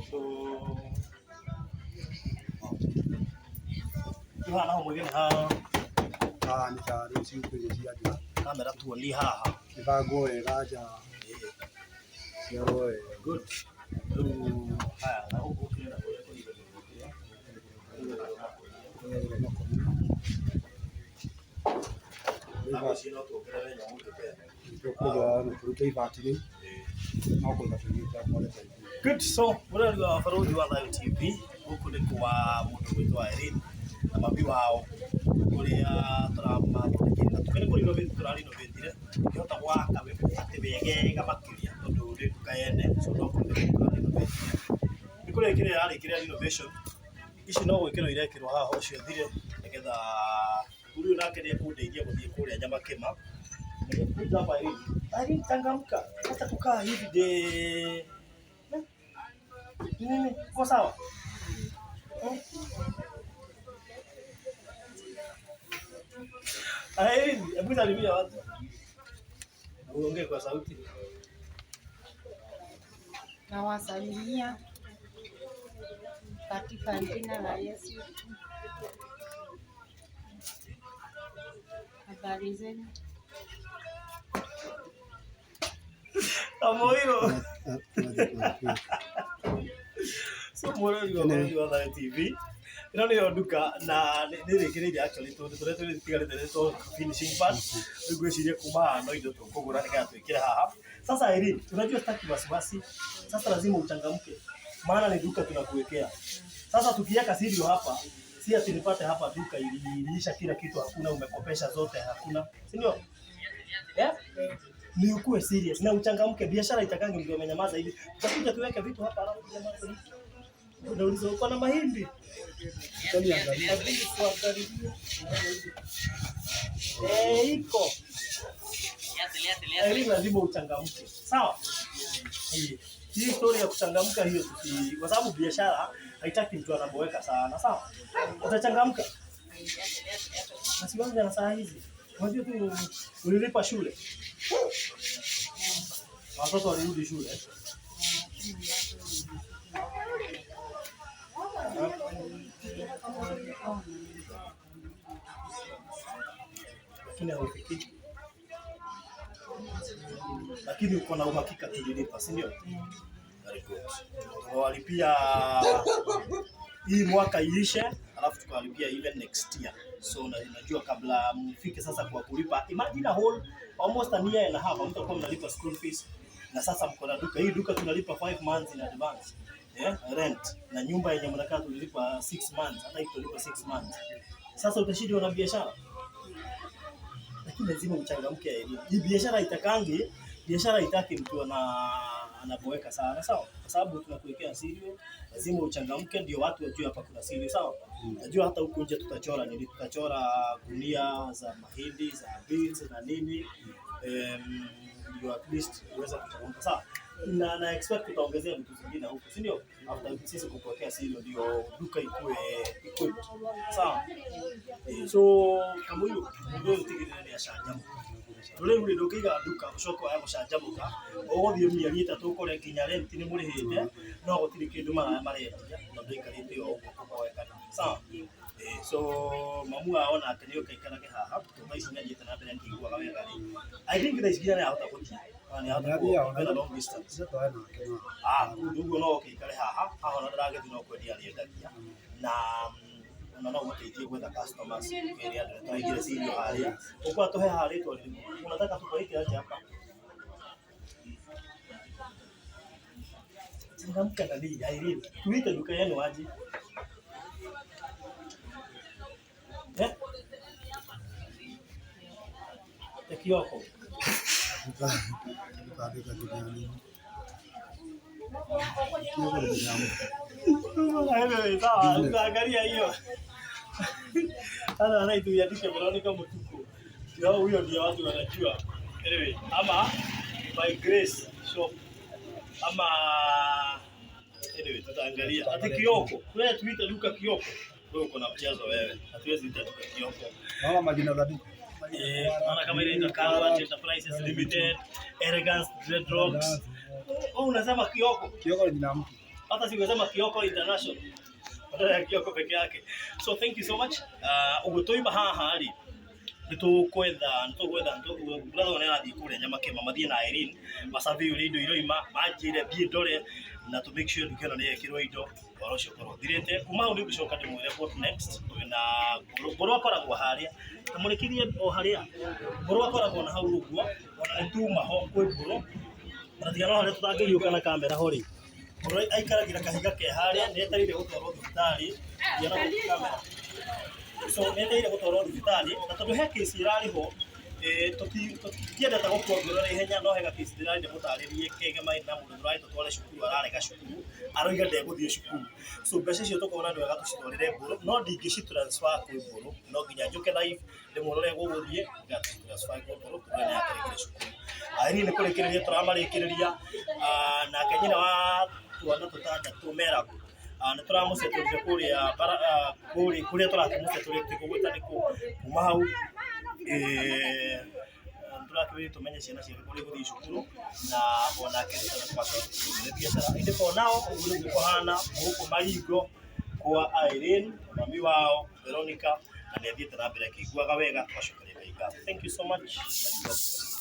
So rĩu haha naho mwĩgĩ nĩ ha Haha nĩ ta rũciũ kwĩrĩcia nja. Kamera tuonie haha. Ĩbangwo wega nja. Ciarwo wega. Good. Rĩu haya na gũkũ kĩrĩa kũrĩa kũigagĩrĩrwo kĩrĩa. Kũigagĩrĩrwo makũnia. Ngwĩciria no tuongerere nyamũ ta ĩno. Tũkũiga na tũrute ibati rĩu no kũiga tũigĩte mwene. Good, so mũrori wa Barũthi wa Thayũ TV, gũkũ nĩ kwa mũndũ gwĩtwo Irene na mami wao kũrĩa tũramathondekeire na nĩ kũ renovate tũra renovate tũkĩhota gwaka atĩ wegega makĩria tondũ nĩ nduka yene, so no kũ renovate tũra renovate. Nĩ kũrĩkĩrĩria yarĩkĩrĩria renovation, ici no gwĩkĩrwo irekĩrwo haha ũcio thire nĩgetha mũthuri ũyũ nake nĩ ekũndeithia gũthiĩ kũrĩa Nyamakĩma. Kuja hapa Irene. Irene, changamka. Acha kukaa hivi de. Ni nini? Uko sawa? Hmm? Irene, hebu salimia watu. Uongee kwa sauti. Nawasalimia katika jina la Yesu. Habari zenu? Kamoiro. So mũrori wa Barũthi wa Thayũ TV, ĩno nĩyo nduka na nĩ ĩrĩkĩrĩire actually tondũ tũrĩa tũtigarĩte nĩ twa finishing part. Rĩu ngwĩciria kuma haha no indo tũkũgũra nĩgetha twĩkĩre haha. Sasa Irene, unajua sitaki wasiwasi. Sasa lazima uchangamke. Maana ni duka tunakuwekea. Sasa tukiweka cereal hapa, si ati nipate hapa duka iliisha kila kitu, hakuna, umekopesha zote, hakuna. Si ndio? Yeah? Ni ukuwe serious na uchangamke. Biashara itakangi mtu amenyamaza hivi. Tutakuja tuweke vitu hapa alafu nyamaza hivi. Unauliza uko na mahindi? Eh, iko. Elimu lazima uchangamke. Sawa? Eh, hii story ya kuchangamka hiyo tusi, kwa sababu biashara haitaki mtu anaboeka sana, sawa? Utachangamka. Na sianze na saa hizi. Unajua tu ulilipa shule. Watoto walirudi shule. Lakini haufikii. Lakini uko na uhakika tulilipa, si ndio? Very good. Tukawalipia hii mwaka iishe, alafu tukawalipia even next year. So na, najua kabla mfike sasa kwa kulipa, imagine a whole almost a year and a half mtakuwa mnalipa school fees, na sasa mko na duka. Hii duka tunalipa 5 months in advance. Yeah, rent na nyumba yenye mnakaa tulilipa 6 months, hata hii tulipa 6 months. Sasa utashindwa na biashara, lakini lazima uchangamke elimu. Hii biashara itakangi, biashara itaki mtu ana anaboeka sana, sawa? Kwa sababu tunakuwekea cereal, lazima uchangamke ndio watu wajue hapa kuna cereal, sawa? Najua hata huku nje tutachora nini, tutachora gunia za mahindi za beans na nini, ndio at least uweze kuchangamka, sawa? Na expect tutaongezea vitu zingine huku, si ndio? After sisi kukuwekea cereal ndio duka ikue equipped, sawa? Eh, so Kamuyu mũndũ ũyũ tigĩrĩra nĩ acanjamũka rĩu rĩ ndũkĩiga nduka ũcoke wage gũcanjamũka ũgũthiĩ mĩeri ĩtatũ ũkore nginya rent nĩ mũrĩhĩte no gũtirĩ kĩndũ marendia tondũ aikarĩte o ũguo kũhoeka sawa. Eh, so mamu wao nake nĩ oke aikarage haha tondũ thaa ici nĩ athiĩte na mbere akĩiguaga wega rĩ. I think thaa ici nginya nĩ arahota gũthiĩ ona nĩ arahota kũ even a long distance. Ah, ũguo no oke aikare haha haha ona ndaragĩthiĩ no kwendia arĩendagia na ona no ũmũteithie gwetha customers kĩrĩa andũ tũraigire cereal harĩa ũkwa tũhe haha rĩtwa rĩrĩkũ unataka tupaite aje hapa changamka na nini Irene tuite duka yenu aje eh ya Kioko Tutaandika jina nini? Kioko ni jina mtu. Anyway, sawa, tutaangalia hiyo. Sasa sasa tuiandike Veronica Mutuku. Ndio huyo ndio watu wanajua. Anyway, ama by Grace shop ama anyway tutaangalia. Ati Kioko. Wewe tuite duka Kioko. Wewe uko na mchezo wewe. Hatuwezi ita duka Kioko. Naona majina za duka. Eh, naona kama ile inaitwa Calvert Enterprises Limited, Elegance Dreadlocks. Oh, unasema Kioko. Kioko ni jina mtu. Hata siwezema Kioko International. Badala ya Kioko peke yake. So thank you so much. Ũguo tũima haha rĩ, nĩtũkwetha nĩtũgwetha brother ũrĩa arathiĩ kũrĩa Nyamakema mathiĩ na Irene macabi ũrĩa indo iroima manjĩre thiĩ ndore na to make sure nduka ĩno nĩyekĩrwo indo ũhoro ũcio ũkorwo ũthirĩte. Kuma hau nĩngũcoka ndĩmwĩre what next. Twĩna Ngũrũ. Ngũrũ akoragwo harĩa tamũrĩkithie o harĩa Ngũrũ akoragwo na hau ũguo, ona nĩtuma ho kwĩ Ngũrũ, ona tiga no harĩa tũtangĩhiũka na kamera ho rĩ, Ngũrũ aikaragĩra kahiga ke harĩa, nĩetereire gũtwarwo thibitarĩ thiĩ na gũkũ kamera. So nĩetereire gũtwarwo thibitarĩ na tondũ he kesi ĩrarĩ ho, tũtiendete gũkua ngoro na ihenya, no hega kesi ndĩrarĩ ndĩmũtarĩrie kegemaine na mũndũ tũrarĩ tũtware cukuru, ararega cukuru, aroiga ndegũthiĩ cukuru. So mbeca icio tũkona nĩ wega tũcitwarĩre Mbũrũ, no ndingĩci transfer kwĩ Mbũrũ, no nginya njũke live ndĩmuone ũrĩa gũgũthiĩ ngatũci transfer kwĩ Mbũrũ tũrore nĩ akĩregire cukuru. Irene nĩ kũrĩkĩrĩria tũramarĩkĩrĩria, nake nyina wa twana tũtandatũ Merabu, nĩ tũramũcetũrire kũrĩa kũrĩa kũrĩa tũrakĩmũcetũrire tũtikũgwĩta nĩ kũ. Kuma hau tũrakĩrĩria tũmenye ciana ciake kũrĩa igũthiĩ cukuru na onake nĩ tũgacoka tũkĩhũre biacara. Ĩndĩ for now ũguo nĩguo kũhana gũkũ Maringo kwa Irene, mami wao Veronica, na nĩ athiĩte na mbere akĩiguaga wega, tũgacokeria Ngai ngatho. Thank you so much and God bless.